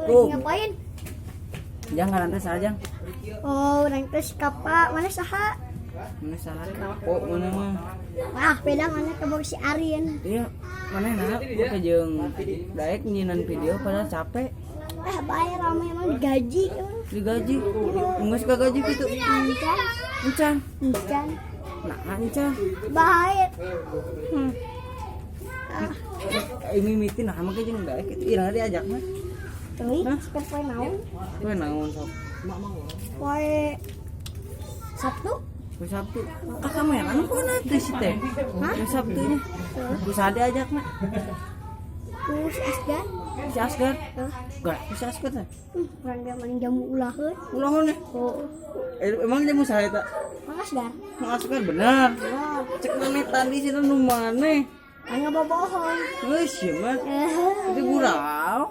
Lagi ngapain? Jangan nanti saja. Oh, urang teh si Kapa, mana saha? Mana saha kapo mana mah. Ah, beda mana kebor si Arin. Iya, mana nah, gua jeung daek nyinan video padahal capek. Eh, bae rame emang digaji emang. Digaji. Geus kagaji kitu. Encan, Encan. Encan. Nah, encan. Bae. Ah, Ini mimiti nah make jeung daek kitu iraha diajak mah. Teuing, sekitar poe naon? Poe naon sok? Poe Sabtu? Poe Sabtu. Ka kameran poe teh si teh. Hah? Poe Sabtu nya. Ku saha diajak mah? Ku si Asgar. Si Asgar. Hah? Gak, si Asgar teh. Urang ge maning jamu ulaheun. Ulah nih. Oh, Eh, emang jamu saha eta? Mang Asgar. Mang Asgar bener. Wah, Cek mana tadi sih nu mana? aya bobohong. Geus ieu mah. Eh, Itu gurau.